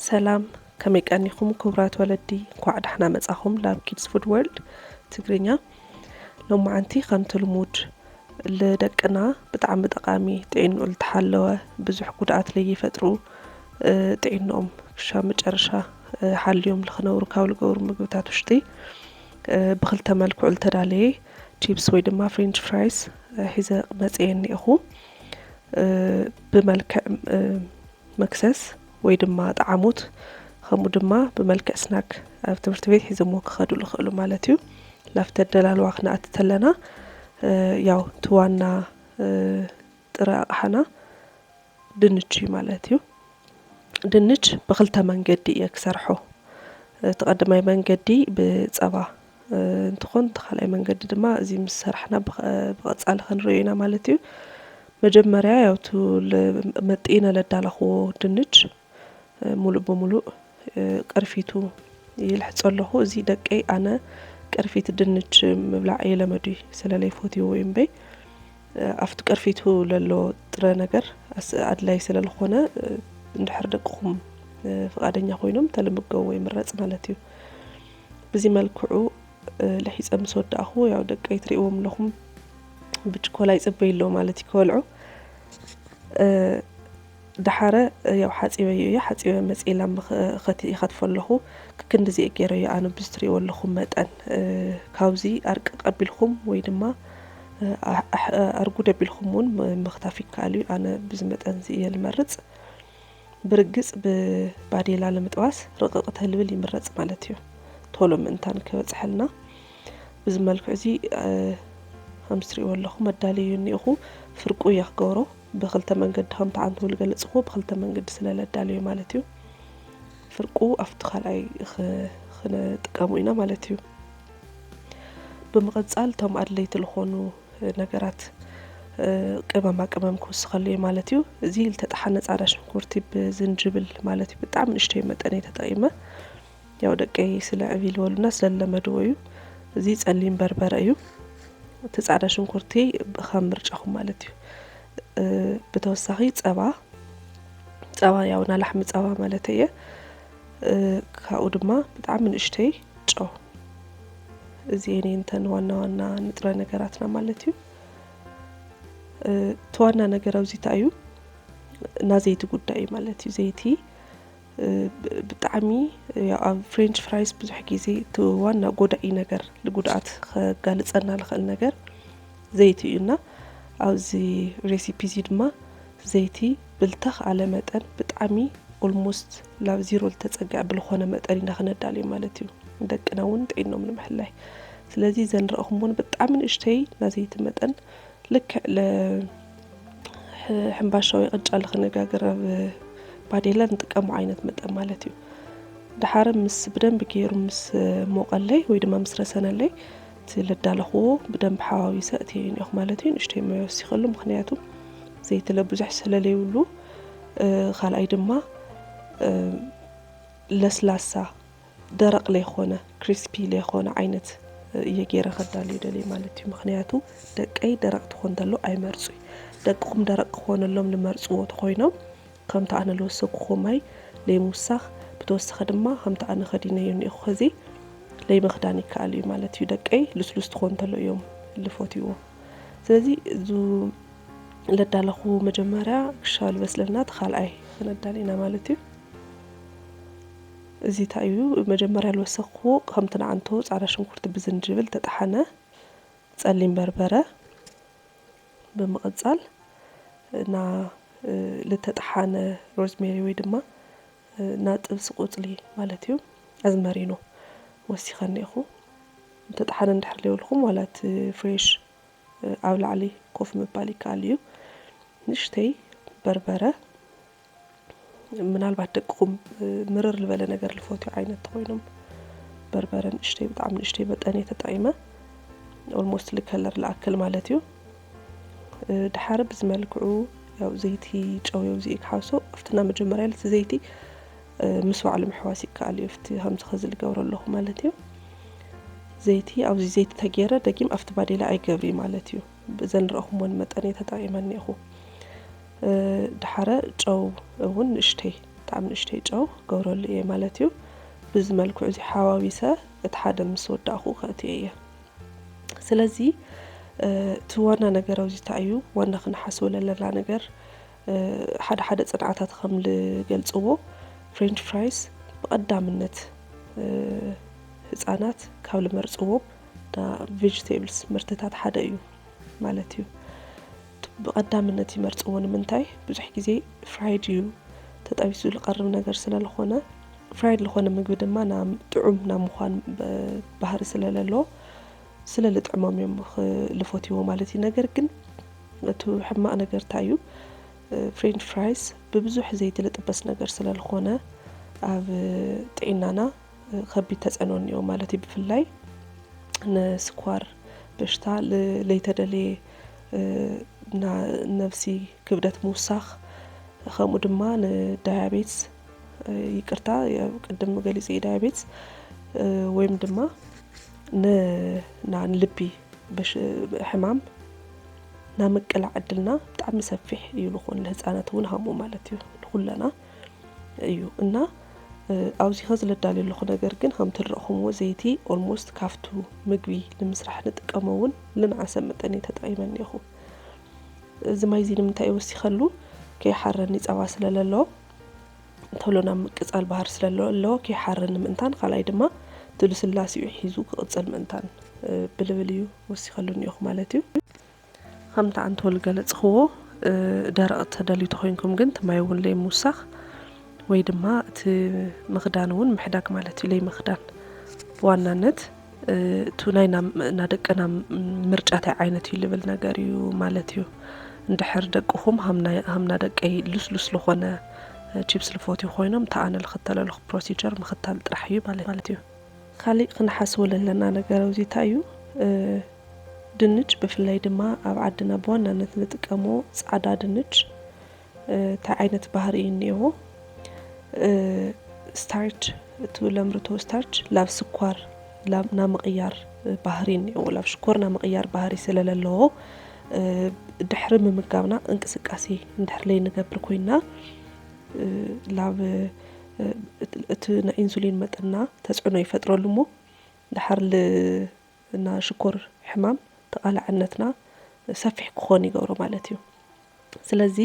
ሰላም፣ ከመይ ቀኒኹም ክቡራት ወለዲ? እንኳዕ ዳሕና መጻኹም ናብ ኪድስ ፉድ ወርልድ ትግርኛ። ሎማዓንቲ ከምቲ ልሙድ ልደቅና ብጣዕሚ ጠቓሚ፣ ጥዕንኡ ልተሓለወ፣ ብዙሕ ጉድኣት ለይፈጥሩ፣ እ፣ ጥዕንኦም ክሻብ መጨረሻ፣ እ፣ ሓልዮም ልኽነብሩ ካብ ልገብሩ ምግብታት ውሽጢ፣ እ፣ ብኽልተ መልክዑ ልተዳለየ ቺፕስ ወይ ድማ ፍሬንች ፍራይስ፣ እ፣ ሒዘ መጽየ እኒኤኹ። እ፣ ብመልክዕ፣ እ፣ መክሰስ ወይ ድማ ጠዓሙት፣ ከምኡ ድማ ብመልክዕ ስናክ ኣብ ትምህርቲ ቤት ሒዞምዎ ክኸዱ ልኽእሉ ማለት እዩ። ላብቲ ኣደላልዋ ክንኣቲ ተለና፣ እ፣ ያው እቲ ዋና፣ እ፣ ጥረ ኣቕሓና ድንች እዩ ማለት እዩ። ድንች ብኽልተ መንገዲ እየ ክሰርሖ። እቲ ቀዳማይ መንገዲ ብጸባ፣ እ፣ እንትኾን፣ እቲ ካልኣይ መንገዲ ድማ እዚ ምስ ሰራሕና ብኸ-፣ ብቐጻሊ ክንርእዮ ኢና ማለት እዩ። መጀመርያ ያው እቲ ለ-፣ መጢነ ለዳለኽዎ ድንች፣ እ፣ ሙሉእ ብሙሉእ፣ እ፣ ቅርፊቱ ይልሕጾ ኣለኹ። እዚ ደቀይ ኣነ ቅርፊት ድንች ምብላዕ የለመዱይ፣ ስለ ለይፈትይዎ እዩ እምበይ። እ፣ ኣብቲ ቅርፊቱ ለሎ ጥረ ነገር ኣስ-፣ ኣድላይ ስለ ልኾነ፣ እ፣ እንድሕር ደቅኹም፣ እ፣ ፍቓደኛ ኮይኖም ተልምገዎ ይምረጽ ማለት እዩ። ብዚ መልክዑ፣ እ፣ ልሒጸ ምስ ወዳእኹ፣ ያው ደቀይ ትርእይዎም ኣለኹም፣ ብችኮላ ይጽበዩ ኣለዉ ማለት እዩ ክበልዑ። እ፣ ደሓረ፣ እ፣ ያው ሓጺበዮ እየ። ሓጺበ መጽኤ ላም ኸ-፣ ኸቲ-፣ ይኸትፎ ኣለኹ። ክክንድዚ እየ ገይረዮ ኣነ፣ ብዚ ትርእይዎ ኣለኹም መጠን። እ፣ ካብዚ ኣርቅቕ ኣቢልኩም ወይ ድማ፣ እ፣ ኣሕ-፣ ኣሕ-፣ ኣርጉድ ኣቢልኩም እውን ም-፣ ምኽታፍ ይከኣል እዩ። ኣነ ብዚ መጠን እዚ እየ ልመርጽ። ብርግጽ ብባዴላ ንምጥባስ ርቕቕ ተልብል ይምረጽ ማለት እዩ። ቶሎ ምእንታን ክበጽሐልና። ብዚ መልክዕ እዚ፣ እ፣ ከም ትርእይዎ ኣለኹም ኣዳልየዮ እኒኤኹ። ፍርቁ እየ ክገብሮ። ብኽልተ መንገዲ ከምቲ ዓንተው ልገለጽኹዎ ብኽልተ መንገዲ ስለ ለዳልዮ ማለት እዩ። ፍርቁ ኣብቲ ካልኣይ ኽ-፣ ክንጥቀሙ ኢና ማለት እዩ። ብምቕጻል እቶም ኣድለይቲ ልኾኑ ነገራት፣ እ፣ ቅመማ ቅመም ክውስኸሉ እየ ማለት እዩ። እዚ ልተጠሓነ ጻዕዳ ሽንኩርቲ ብዝንጅብል ማለት እዩ። ብጣዕሚ ንእሽተይ መጠን እየ ተጠቒመ። ያው ደቀይ ስለ ዕብይ ልበሉና ስለ ልለመድዎ እዩ። እዚ ጸሊም በርበረ እዩ። እቲ ጻዕዳ ሽንኩርቲ ብ-፣ ከም ምርጫኹም ማለት እዩ። እ፣ ብተወሳኺ ጸባ፣ ጸባ ያው ናይ ላሕሚ ጸባ ማለት እየ። እ፣ ካብኡ ድማ ብጣዕሚ ንእሽተይ ጨው። እዚኤን እየን እተን ዋና ዋና ንጥረ ነገራትና ማለት እዩ። እ፣ እቲ ዋና ነገር ኣብዚ እንታይ እዩ? ናይ ዘይቲ ጉዳይ እዩ ማለት እዩ። ዘይቲ፣ እ፣ ብ-፣ ብጣዕሚ፣ ያው ኣብ ፍሬንች ፍራይስ ብዙሕ ግዜ እቲ ዋና ጎዳኢ ነገር፣ ንጉድኣት ከጋልጸና ልኽእል ነገር ዘይቲ እዩ እና ኣብዚ ሬሲፒ እዚ ድማ ዘይቲ ብልተኽኣለ መጠን ብጣዕሚ ኦልሞስት ናብ ዜሮ ልተጸግዐ ብልኾነ መጠን ኢና ክነዳልዮ ማለት እዩ። ደቅና እውን ጥዕኖም ንምሕላይ። ስለዚ እዘን ረእኹም እውን ብጣዕሚ ንእሽተይ ናይ ዘይቲ መጠን ልክዕ ለ-፣ ሕ-፣ ሕምባሻ ወይ ቅጫ ልኽንጋግር ኣብ ባዴላ ንጥቀሞ ዓይነት መጠን ማለት እዩ። ደሓር ምስ ብደንብ ገይሩ ምስ ሞቐለይ ወይ ድማ ምስ ረሰነለይ እቲ ለዳለኽዎ ብደንብ ሓዋዊሰ እትየዮ እኒኦኹ ማለት እዩ። ንእሽተይ ማይ ወሲኸሉ፣ ምኽንያቱ ዘይቲ ለብዙሕ ስለ ለይብሉ፣ እ፣ ካልኣይ ድማ፣ እ፣ ለስላሳ ደረቕ ለይኾነ፣ ክሪስፒ ለይኾነ ዓይነት እየ ገይረ ከዳልዮ ደልየ ማለት እዩ። ምኽንያቱ ደቀይ ደረቕ ትኾን ተሎ ኣይመርጹይ። ደቅኹም ደረቕ ክኾነሎም ልመርጽዎ ተኾይኖም፣ ከምቲ ኣነ ልወሰኩዎ ማይ ለይምውሳኽ፣ ብተወሳኺ ድማ ከምቲ ኣነ ከዲነዮ እኒኦኹ ኸዚ ለይምኽዳን ይከኣል እዩ ማለት እዩ። ደቀይ ልስሉስ ትኾን ተሎ እዮም ልፈትይዎ። ስለዚ እዙ ለዳለኹ መጀመርያ ክሻ ልበስለልና እቲ ካልኣይ ክነዳል ኢና ማለት እዩ። እዚ እንታይ እዩ? መጀመርያ ልወሰኽዎ ከምቲ ንዓንቶ ጻዕዳ ሽንኩርቲ ብዝንጅብል ተጠሓነ፣ ጸሊም በርበረ፣ ብምቕጻል እና፣ እ፣ ልተጠሓነ ሮዝሜሪ ወይ ድማ፣ እ፣ እና ጥብሲ ቆጽሊ ማለት እዩ፣ ኣዝመሪኖ ወሲኸ እኒኤኹ። ተጠሓነ እንድሕር ዘይብልኩም ዋላ እቲ ፍሬሽ፣ እ፣ ኣብ ላዕሊ ኮፍ ምባል ይከኣል እዩ። ንእሽተይ በርበረ፣ ምናልባት ደቅኹም፣ እ፣ ምርር ዝበለ ነገር ልፈትዩ ዓይነት ተኾይኖም በርበረ ንእሽተይ፣ ብጣዕሚ ንእሽተይ መጠን እየ ተጠቒመ። ኦልሞስት ልከለር ልኣክል ማለት እዩ። እ፣ ድሓር ብዚ መልክዑ ያው ዘይቲ፣ ጨው፣ ያው እዚ ክሓውሶ ኣብቲ ናይ መጀመርያ ልቲ ዘይቲ፣ እ፣ ምስ ባዕሉ ምሕዋስ ይከኣል እዩ። ኣብቲ ከምዚ ኸዚ ልገብሮ ኣለኹ ማለት እዩ። ዘይቲ፣ ኣብዚ ዘይቲ ተገይረ ደጊም ኣብቲ ባዴላ ኣይገብሪ ማለት እዩ። ብዘን ረእኹሞን መጠን እየ ተጠቒመ እኒኤኹ። እ፣ ድሓረ ጨው እውን ንእሽተይ ብጣዕሚ ንእሽተይ ጨው ገብረሉ እየ ማለት እዩ። ብዚ መልክዑ እዚ ሓዋዊሰ እቲ ሓደ ምስ ወዳእኹ ከእትዮ እየ። ስለዚ እቲ ዋና ነገር ኣብዚ እንታይ እዩ? ዋና ክንሓስቦ ለለና ነገር ሓደ ሓደ ፅንዓታት ከም ዝገልፅዎ ፍሬንች ፍራይስ ብቐዳምነት ህፃናት ካብ ዝመርፅዎም ና ቬጅቴብልስ ምርትታት ሓደ እዩ ማለት እዩ። ብቐዳምነት ይመርፅዎ ንምንታይ? ብዙሕ ግዜ ፍራይድ እዩ፣ ተጠቢሱ ዝቐርብ ነገር ስለዝኾነ፣ ፍራይድ ዝኾነ ምግቢ ድማ ናብ ጥዑም ናብ ምዃን ባህሪ ስለለሎ ስለ ልጥዕሞም እዮም ልፈትዎ ማለት እዩ። ነገር ግን እቲ ሕማቕ ነገር እንታይ እዩ? ፍሬንች ፍራይስ ብብዙሕ ዘይቲ ልጥበስ ነገር ስለዝኾነ ኣብ ጥዒናና ከቢድ ተፅዕኖ እኒኦ ማለት እዩ። ብፍላይ ንስኳር በሽታ፣ ለይተደለየ ነብሲ ክብደት ምውሳኽ፣ ከምኡ ድማ ንዳያቤትስ፣ ይቅርታ ቅድም ገሊፅ ዳያቤትስ ወይም ድማ ንልቢ ሕማም ናምቅላዕ ዕድልና ብጣዕሚ ሰፊሕ እዩ። ልኾን ንህፃናት እውን ሃምኡ ማለት እዩ፣ ንኩለና እዩ። እና ኣብዚ ኸዚ ለዳልዮ ኣለኹ ነገር ግን ከም ትረእኹምዎ ዘይቲ ኦልሞስት ካብቱ ምግቢ ንምስራሕ ንጥቀሞ እውን ልንዓሰ መጠን እዩ ተጠቂመ እኒኹ። እዚ ማይ እዚ ንምንታይ ወሲኸሉ? ከይሓረኒ ፀባ ስለለሎ ቶሎ ናብ ምቅፃል ባህር ስለለዎ ከይሓረኒ ምእንታን፣ ካልኣይ ድማ እቲ ልስላሴኡ ሒዙ ክቕፅል ምእንታን ብልብል እዩ ወሲኸሉ እኒኹ ማለት እዩ። ከምቲ ኣንቶል ገለፅኽዎ ደረቕ ተደልዩ ተኮይንኩም ግን እቲ ማይ እውን ለይ ምውሳኽ ወይ ድማ እቲ ምኽዳን እውን ምሕዳግ ማለት እዩ። ለይ ምኽዳን ብዋናነት እቱ ናይ ናደቅና ምርጫ ታይ ዓይነት እዩ ልብል ነገር እዩ ማለት እዩ። እንድሕር ደቅኹም ሃምና ደቀይ ሉስሉስ ልኾነ ቺፕስ ልፈትዩ ኮይኖም ተኣነ ልኽተለልኹ ፕሮሲጀር ምኽታል ጥራሕ እዩ ማለት እዩ። ካሊእ ክንሓስቦ ለለና ነገር ኣብዚ እንታይ እዩ? ድንች ብፍላይ ድማ ኣብ ዓድና ብዋናነት ንጥቀሞ ፃዕዳ ድንች እንታይ ዓይነት ባህሪ እዩ እኒኦዎ? ስታርች፣ እቲ ለምርቶ ስታርች ላብ ስኳር ናብ ምቕያር ባህሪ እኒኦዎ፣ ላብ ሽኮር ናብ ምቕያር ባህሪ ስለለለዎ ድሕሪ ምምጋብና እንቅስቃሴ እንድሕር ለይ ንገብር ኮይና ላብ እቲ ናይ ኢንሱሊን መጠንና ተፅዕኖ ይፈጥረሉ እሞ ድሓር ና ሽኮር ሕማም ተቓላዕነትና ሰፊሕ ክኾን ይገብሮ ማለት እዩ። ስለዚ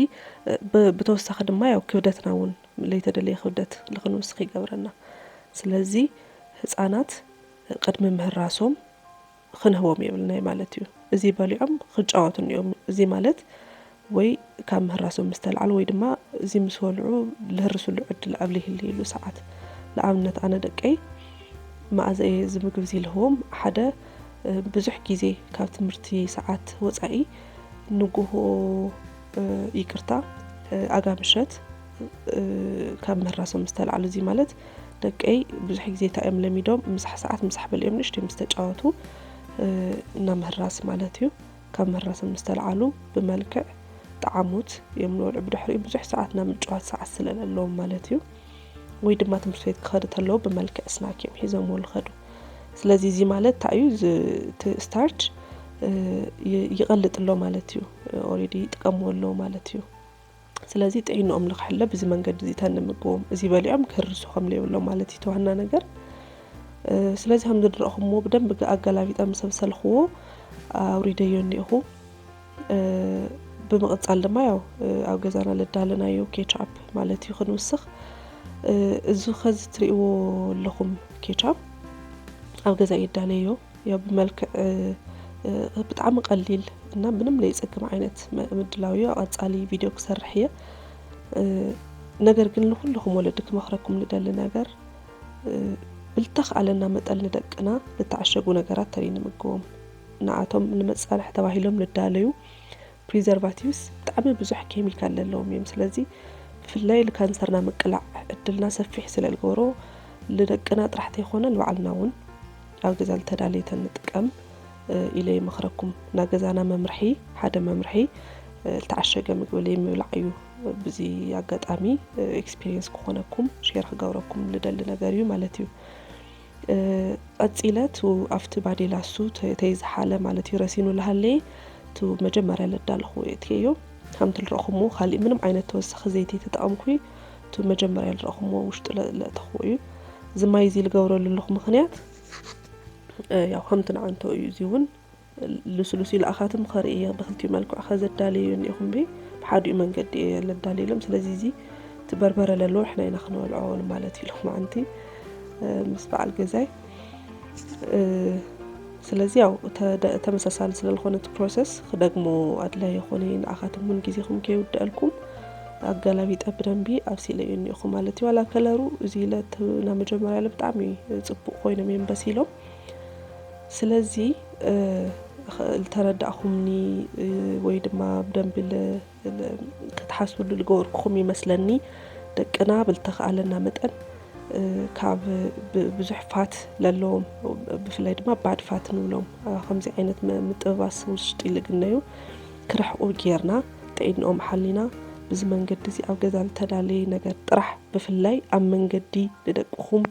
ብተወሳኺ ድማ ያው ክብደትና እውን ለይተደለየ ክብደት ልኽንውስኽ ይገብረና። ስለዚ ህፃናት ቅድሚ ምህራሶም ክንህቦም የብልናይ ማለት እዩ። እዚ በሊዖም ክጫወቱ እዮም። እዚ ማለት ወይ ካብ ምህራሶም ምስ ተልዓሉ ወይ ድማ እዚ ምስ በልዑ ልህርስሉ ዕድል ኣብ ልይህልይሉ ሰዓት። ንኣብነት ኣነ ደቀይ መኣዘ እየ እዚ ምግቢ እዚ ልህቦም? ሓደ ብዙሕ ግዜ ካብ ትምህርቲ ሰዓት ወፃኢ ንጉሆ ይቅርታ ኣጋ ምሸት ካብ ምህራሶም ምስ ተልዓሉ እዚ ማለት ደቀይ ብዙሕ ግዜ እንታይ እዮም ለሚዶም ምሳሕ ሰዓት ምሳሕ በሊኦም ንእሽተይ ምስ ተጫወቱ እና ምህራስ ማለት እዩ። ካብ ምህራሶም ምስ ተልዓሉ ብመልክዕ ጠዓሙት እዮም ዝበልዑ። ብድሕሪኡ ብዙሕ ሰዓት ናብ ምጭዋት ሰዓት ስለለለዎም ማለት እዩ። ወይ ድማ ትምህርቲ ቤት ክኸዱ ተለዉ ብመልክዕ ስናክ እዮም ሒዞምዎ ዝኸዱ። ስለዚ እዚ ማለት እንታይ እዩ? እቲ ስታርች ይቐልጥ ኣሎ ማለት እዩ። ኦሬዲ ይጥቀምዎ ኣለዉ ማለት እዩ። ስለዚ ጥዒንኦም ንክሕለ ብዚ መንገዲ እዚ ተንምግቦም እዚ በሊዖም ክህርሱ ከም ዘይብሎም ማለት እዩ ተዋና ነገር። ስለዚ ከም ዝድረእኹምዎ ብደንብ ኣገላቢጠ ምስ ኣብሰልክዎ ኣውሪደዮ እኒእኹ። ብምቕፃል ድማ ያው ኣብ ገዛና ለዳለናዮ ኬቻፕ ማለት እዩ ክንውስኽ። እዚ ኸዚ ትሪእዎ ኣለኹም ኬቻፕ ኣብ ገዛ የዳለዮ ያው ብመልክዕ ብጣዕሚ ቀሊል እና ምንም ለይፀግም ዓይነት ምድላው እዩ። ኣብ ቀፃሊ ቪድዮ ክሰርሕ እየ። ነገር ግን ንኩልኹም ወለዲ ክመኽረኩም ልደሊ ነገር ብልተኽኣለና መጠን ንደቅና ልተዓሸጉ ነገራት ተለይ ንምግቦም። ንኣቶም ንመፃርሒ ተባሂሎም ልዳለዩ ፕሪዘርቫቲቭስ ብጣዕሚ ብዙሕ ኬሚካል ዘለዎም እዮም። ስለዚ ብፍላይ ልካንሰርና ምቅላዕ ዕድልና ሰፊሕ ስለ ልገብሮ ልደቅና ጥራሕ ተይኮነ ልባዕልና እውን ኣብ ገዛ ልተዳለየተን ንጥቀም ኢለ ይመኽረኩም። ና ገዛና መምርሒ ሓደ መምርሒ ልተዓሸገ ምግቢ ለይ ምብላዕ እዩ። ብዚ ኣጋጣሚ ኤክስፒሪየንስ ክኾነኩም ሼር ክገብረኩም ልደሊ ነገር እዩ ማለት እዩ። ቀፂለ ቱ ኣብቲ ባዴላ እሱ ተይዝሓለ ማለት እዩ ረሲኑ ልሃለየ ቱ መጀመርያ ለዳለኹ የእትየዮ። ከምቲ ልረእኹምዎ ካሊእ ምንም ዓይነት ተወሳኺ ዘይቲ ተጠቐምኩ እቲ መጀመርያ ዝረእኹምዎ ውሽጢ ለእተኽዎ እዩ። እዚ ማይ እዚ ዝገብረሉ ኣለኹ ምኽንያት ያው ከምቲ ንዓንቶ እዩ። እዚ እውን ልስሉስ ኢሉ ኣኻትም ከርኢ እየ ብክልቲኡ መልክዑ ከዘዳልዩ እኒኹም ብ ብሓዲኡ መንገዲ እየ ለዳልየሎም። ስለዚ እዚ እቲ በርበረ ለለዎ ንሕና ኢና ክነበልዖ ማለት ኢሎም ዓንቲ ምስ በዓል ገዛይ። ስለዚ ያው ተመሳሳሊ ስለዝኾነ እቲ ፕሮሰስ ክደግሞ ኣድላይ ይኾነ። ንኣኻትም እውን ግዜኹም ከይውድአልኩም ኣገላቢጠ ብደንቢ ኣብሲለ እዩ እኒኹ ማለት እዩ። ዋላ ከለሩ እዚ ኢለ ናብ መጀመርያ ኢለ ብጣዕሚ ፅቡቅ ኮይኖም እዮም በሲሎም። ስለዚ ዝተረዳእኹምኒ ወይ ድማ ብደንቢ ክትሓስብሉ ዝገበርኩኹም ይመስለኒ። ደቅና ብልተኸኣለና መጠን ካብ ብዙሕ ፋት ለለዎም ብፍላይ ድማ ባድ ፋት ንብሎም ከምዚ ዓይነት ምጥብባስ ውሽጢ ልግነዩ ክርሕቁ ጌርና ጥዒንኦም ሓሊና ብዚ መንገዲ እዚ ኣብ ገዛ ዝተዳለየ ነገር ጥራሕ ብፍላይ ኣብ መንገዲ ንደቅኹም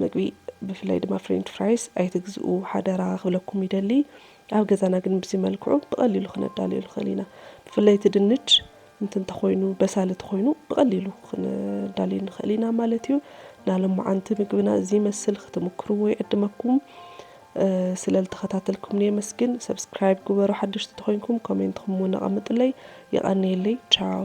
ምግቢ ብፍላይ ድማ ፍሬንች ፍራይስ ኣይትግዝኡ ሓደራ ክብለኩም ይደሊ። ኣብ ገዛና ግን ብዚ መልክዑ ብቐሊሉ ክነዳልዮ ንኽእል ኢና። ብፍላይ እቲ ድንች እንት እንተኾይኑ በሳል ተኾይኑ ብቐሊሉ ክንዳልዮ ንኽእል ኢና ማለት እዩ። ናሎማዓንቲ ምግብና እዚ ይመስል ክትምክርዎ ይዕድመኩም። ስለ ዝተኸታተልኩም የመስግን። ሰብስክራይብ ግበሩ ሓደሽቲ ተኾይንኩም ኮሜንትኩም እውን ኣቐምጡለይ። የቐንየለይ። ቻው።